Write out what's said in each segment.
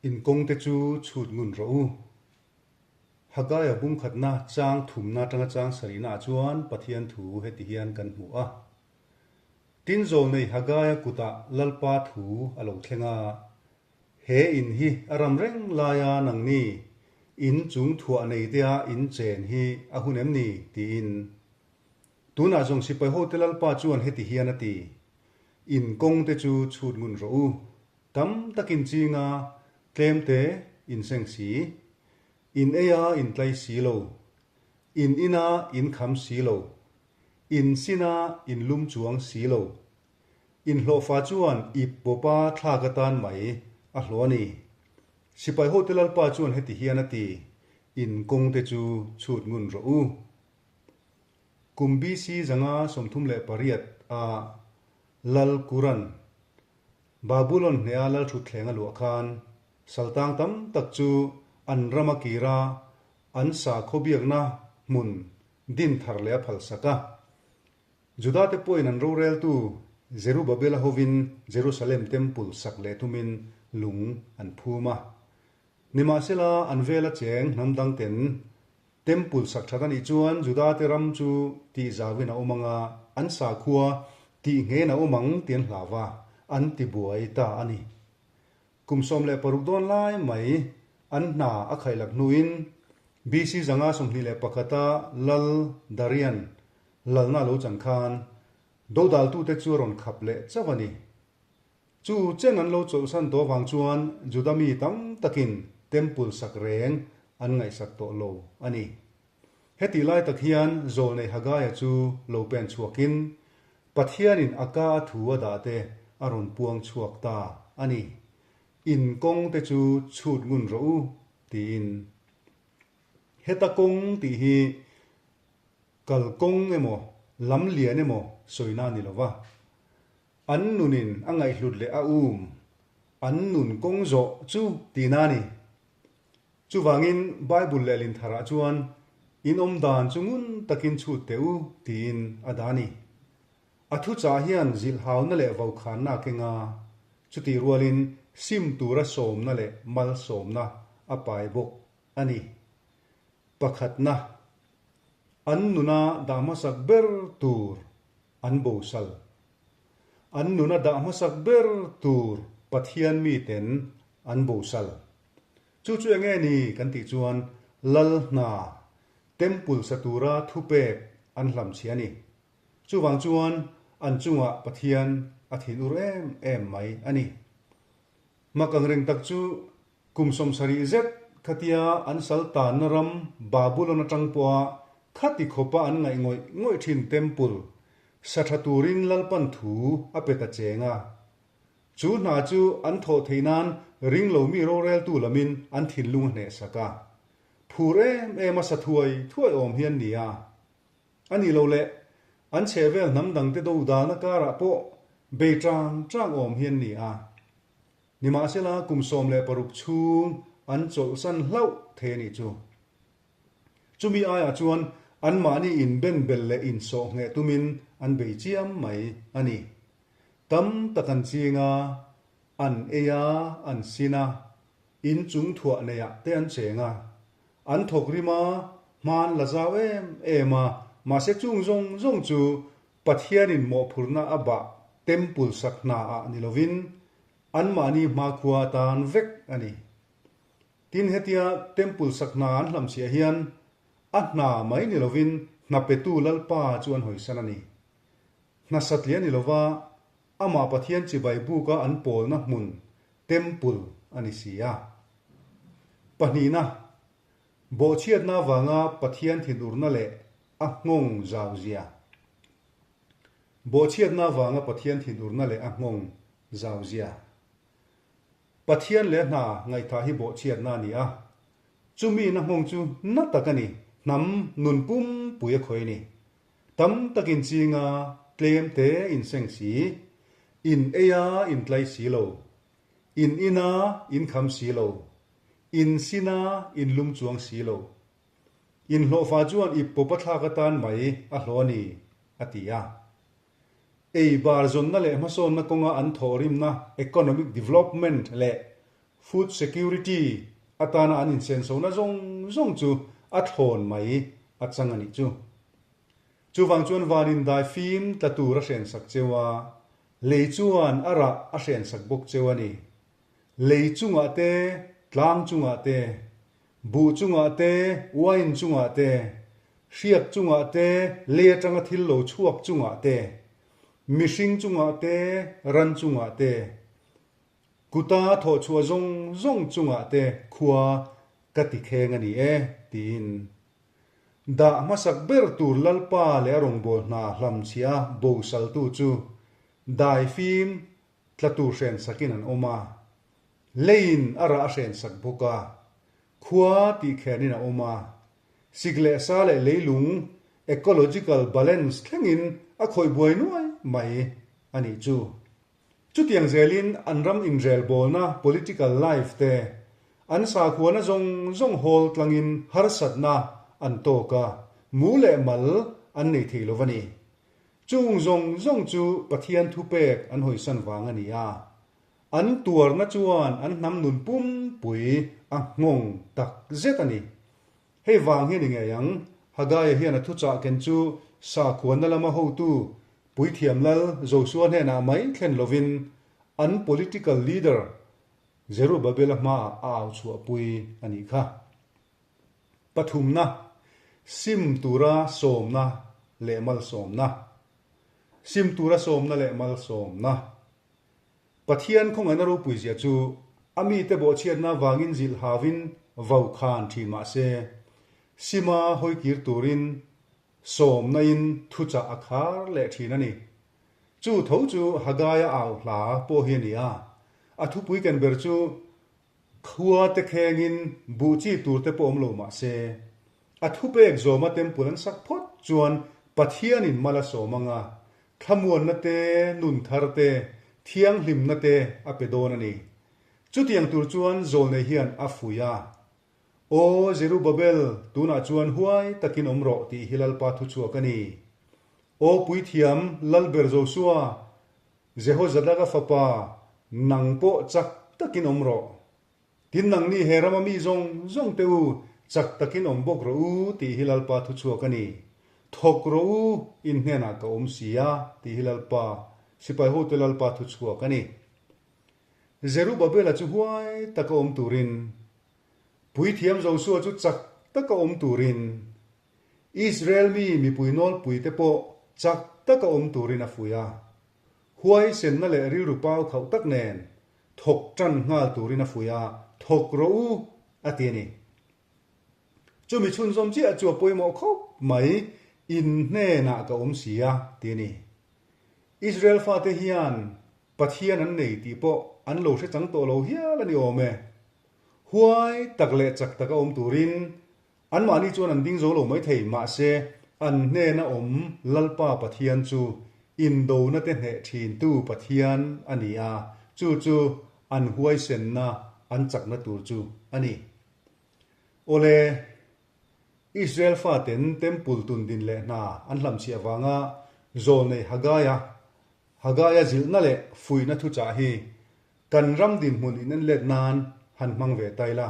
In kawngte chu chhut ngun rawh u. Hagaia bungkhatna chang thumna atanga chang sarihnaah chuan Pathian thu heti hian kan hmu a. Tin zawlnei Hagaia kutah Lalpa thu a lo thleng a, He in hi a ram reng laia nangni in chung thuah nei tea in chen hi a hun em ni? tiin. Tunah zawng sipai hote Lalpa chuan heti hian a ti, In kawngte chu chhut ngun rawh u. Tam takin chinga tlemte in seng si, in eia in tlai si lo, in ina in kham si lo, in sina in lum chuang si lo. Inhlawhfa chuan ip pawpa thlak atan mai a hlawh a ni. Sipai hote Lalpa chuan heti hian a ti, In kawngte chu chhut ngun rawh u. Kum BC 538 a Lal Kuran Babulon hneha lalthutthleng a luah khan saltang tam tak chu an rama kira an sakhaw biakna hmun din thar leh a phalsak a. Judate pawhin an roreltu Zerubabela hovin Jerusalem Temple sak leh tumin lung an phum a. Nimahsela an vela cheng hnam dangten Temple sak that a nih chuan Judate ram chu tih zauin a awm ang a, an sakhua tih nghen a awm ang tih an hlau va, an ti buai ta a ni. Kum 16 dawn lai mai an hna a khaihlak hnuin BC 521 a Lal Darian lalna a lo chan khan dodaltute chu a rawn khap leh chauh a ni. Chu chen an lo chawlhsan tawh avang chuan Juda mi tam takin Temple sak reng an ngaihsak tawh lo a ni. Hetih lai tak hian Zawlnei Hagaia chu lo pen chhuakin Pathianin a ka a thu a dah te a rawn puang chhuak ta a ni. In kawng te chu chhut ngun rawh u, tiin. Heta kawng tih hi kal kawng emaw, lam lian emaw sawina a ni lo va. An nunin a ngaihhlut leh a um, an nun kawng zawh chu tihna a ni. Chuvangin Bible lehlin tharah chuan in awm dan chu ngun takin chhut teh u tiin a dah a ni. A thuchah hian zilhhauna leh vokhanna a keng a, chutih rualin sim tura sawmna leh malsawmna a pai bawk a ni. Pakhatna, an nuna dah hmasak ber tur an bosal. An nuna dah hmasak ber tur Pathian miten an bosal. Chu chu enge ni kan tih chuan Lal hna, Temple sa tura thupek an hlamchhia a ni. Chuvang chuan an chungah Pathian a thinur em em mai a ni. Mak ang reng tak chu Kum 70 zet khatia an sal tanna ram Babulon atang pawha khati khawpa an ngaih ngawih ngawih thin Temple sa tha turin Lalpan thu a pe ta cheng a. Chu hna chu an thawh theih nan ringlomi roreltu lamin an thinlung a hnehsak a. Phur em em a sa thuai thuai awm hi an ni a. A nih loh leh an chhehvel hnam dangte do dana karah pawh bei tang tang awm hi an ni a. Nimahsela kum 16 chhung an chawlhsan hlauh thei a nih chu. Chumi aiah chuan anmahni inben bel leh insawh ngheh tumin an bei chiam mai a ni. Tam tak an ching a, an ei a, an sin a, in chung thuah neiah te an cheng a, an thawk rim a, hma an la zau em em a, mahse chung zawng zawng chu Pathianin mawhphurhna a bah Temple sak hna ah ni lovin anmahni hmakhua atan vek a ni. Tin hetia Temple sak hna an hlamchhiah hian a hna mai ni lovin hna petu Lalpa chu an hawisan a ni. Hna satliah ni lova amah Pathian chibai buka an pawlna hmun Temple a ni si a. Pahnihna, Bawhchhiatna avanga Pathian thinurna leh a nghawng zau zia. Bawhchhiatna avanga Pathian thinurna leh a nghawng zau zia. Pathian leh a hna ngaihthah hi bawhchhiatna a ni a, chumi in a nghawng chu na tak a ni, hnam nun pumpui a khawi a ni. Tam takin chinga tlem te in seng si, in ei a in tlai si lo, in in a in kham si lo, in sin a in lum chuang si lo. Inhlawhfa chuan ip pawp a thlak atan mai a hlawh a ni, a ti a. Ei bar zawnna leh hmasawnna kawnga an thawhrimna economic development leh Food security, atana an insensona zawng zawng chu a thlawn mai a chang a nih chu. Chuvang chuan vanin dai fim tla tur a hrensak cheu a, lei chuan a rah a hrensak bawk cheu a ni. Lei chungah te, tlang chungah te, buh chungah te, uain chungah te, hriak chungah te, lei atanga thil lo chhuak chungah te, mihring chungah te, ran chungah te, kuta thawhchhuah zawng zawng chungah te khua ka ti kheng a ni e, tiin. Dah hmasak ber tur Lalpa leh a rawngbâwl hna hlamchhia bosaltu chu daifim tla tur hrensakin an awm a, leiin a rah a hrensak bawk a, khua tih khenin a awm a, sik leh sa leh leilung, ecological balance, thlengin a khawih buai nuai mai a nih chu. Chutiang zelin an ram inrelbawlna, political life, te an sakhuana zawng zawng hawl tlangin harsatna an tawk a, mu leh mal an nei thei lo va ni. Chung zawng zawng chu Pathian thupek an hawisan vang a ni a, an tuarna chuan an hnam nun pumpui a nghawng tak zet a ni. Hei vang hi a ni ngei ang, Hagaia hian a thuchah ken chu sakhuana lama hotu puithiam lal Josua hnenah mai thlen lovin an political leader Zerubabela hmaah a au chhuahpui a nih kha. Pathumna, Sim tura sawmna leh malsawmna. Sim tura sawmna leh malsawmna. Pathian khawngaihna ropui zia chu a mite bawhchhiatna vangin zilh havin vau khan thin mah se, sima hawikir turin sawmna in thuchah a khar leh thin a ni. Chu tho chu Hagaia au hla pawh hi a ni a, a thupui ken ber chu Khua te khengin buh chi tur te pawh awm lo mah se, a thupek zawma temple an sak phawt chuan Pathianin mal a sawm anga, thlamuanna te, nun thar te, thianghlimna te a pe dawn a ni. Chutiang tur chuan Zawlnei hian a fuih a, Aw Zerubabel, tunah chuan huai takin awm rawh tih hi Lalpa thuchhuak a ni. Aw Puithiam, Lalber Josua, Jehozadaka fapa, nang pawh chak takin awm rawh. Tin nangni he rama mi zawng zawng te u, chak takin awm bawk rawh u tih hi Lalpa thuchhuak a ni. Thawk rawh u, in hnenah ka awm si a, tih hi Lalpa, sipai hote Lalpa thuchhuak a ni. Zerubabela chu huai taka awm turin, Puithiam Josua chu chak taka awm turin, Israel mi mipui nawlpuite pawh chak taka awm turin a fuih a. Huaisenna leh rilru pau khauh tak nen thawk tan nghal turin a fuih a, Thawk rawh u, a ti a ni. Chumi chhunzawm chiah chu a pawimawh khawp mai, In hnenah ka awm si a, ti a ni. Israel fate hian Pathian an nei tih pawh an lo hre chang tawh lo hial a ni awm e. Huai tak leh chak taka awm turin Anmahni chuan an ding zo lo mai thei, mahse, an hnena awm Lalpa Pathian chu indona te hneh thintu Pathian a ni a, chu chu an huaisenna, an chakna tur chu a ni. Awle, Israel faten Temple tundin leh hna an hlamchhiah vanga zawlnei Hagaia, Hagaia zilhna leh fuihna thuchah hi kan ram dinhmun inenlet nan han hmang ve ta ila.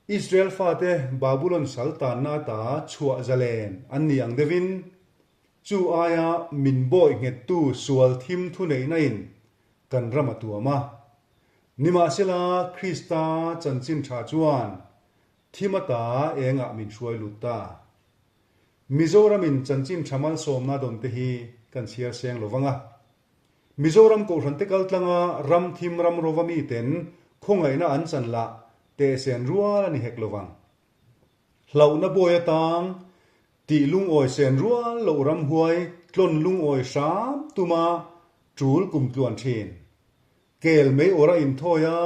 Israel fate Babulon sal tanna ata chhuah zalen an ni ang deuhin, chu aia min bawi nghettu sual thim thuneihna in kan ram a tuam a. Nimahsela, Krista chanchin tha chuan thim ata engah min hruai lut ta. Mizoramin chanchin tha malsawmna dawn te hi kan chhiar seng lo vang a. Mizoram Kohhran te kaltlanga ram thim ram rova miten khawngaihna an chan lah tehsen rual a ni hek lovang. Hlauhna bawi atang tih lungawi sen rual loh ramhuai tlawn lungawi hram tuma tul kum tluan thin. Kel mei awra inthawi a,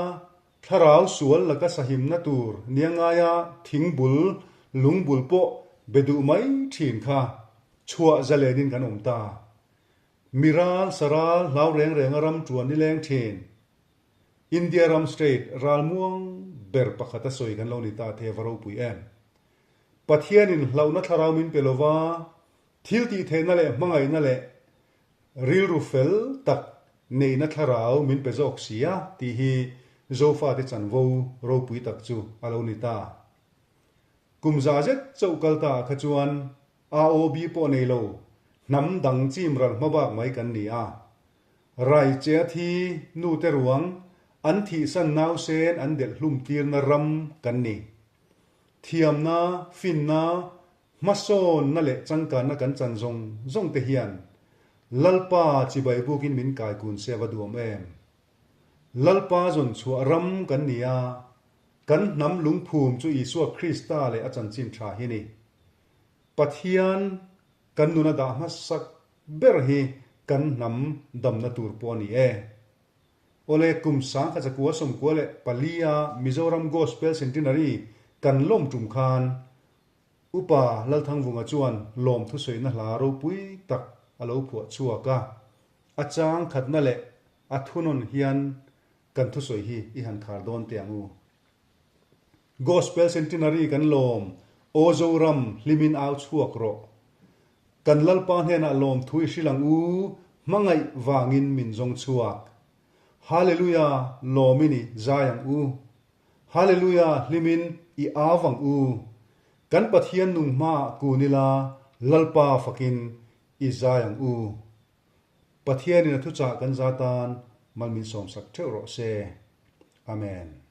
thlarau sual laka sahimna tur nia ngaia thingbul lungbul pawh be duh mai thin kha chhuah zalenin kan awm ta. Mi ral, saral, hlau reng renga ram tuan ni leng thin. India ram state ral muang ber pakhat a sawi kan lo ni ta the va ropui em. Pathianin hlauhna thlarau min pe lova, thil tih theihna leh hmangaihna leh rilru fel tak neihna thlarau min pe zawk si a tih hi. Zofate chanvo ropui tak chu a lo ni ta. Kum za zet chauh kal ta ah kha chuan AOB pawh nei lo, hnam dang chim ral hmabak mai kan ni a. Rai che a thi nute ruang an thihsan nausen an delh hlum tirna ram kan ni. Thiamna, finna, hmasawnna leh changkanna kan chan zawng zawng te hian Lalpa chibai bukin min kaikun se a va duam em. Lalpa zawn chhuah ram kan ni a, kan hnam lungphum chu Isua Krista leh a chanchin tha hi ni. Pathian kan nuna dah hmasak ber hi kan hnam damna tur pawh a ni e. Awle kum sangkhat zakua 94 a Mizoram Gospel Centenary kan lawm tum khan Upa Lalthangvunga chuan lawm thusawiina hla ropui tak a lo phuah chhuak a, a chang khatna leh a thunawn hian kan thusawi hi i han khar dawn teh ang u. Gospel Centenary kan lawm, Aw Zoram, hlimin au chhuak rawh. Kan Lalpa hnenah lawmthu i hrilh ang u, hmangaih vangin min zawng chhuak. Hallelujah, lawmin i zai ang u. Hallelujah, hlimin i au ang u. Kan Pathian nung hmaah kun ila, Lalpa fakin i zai ang u. Pathianin a thuchah kan za tan mal min sawmsak theuh rawh se. Amen.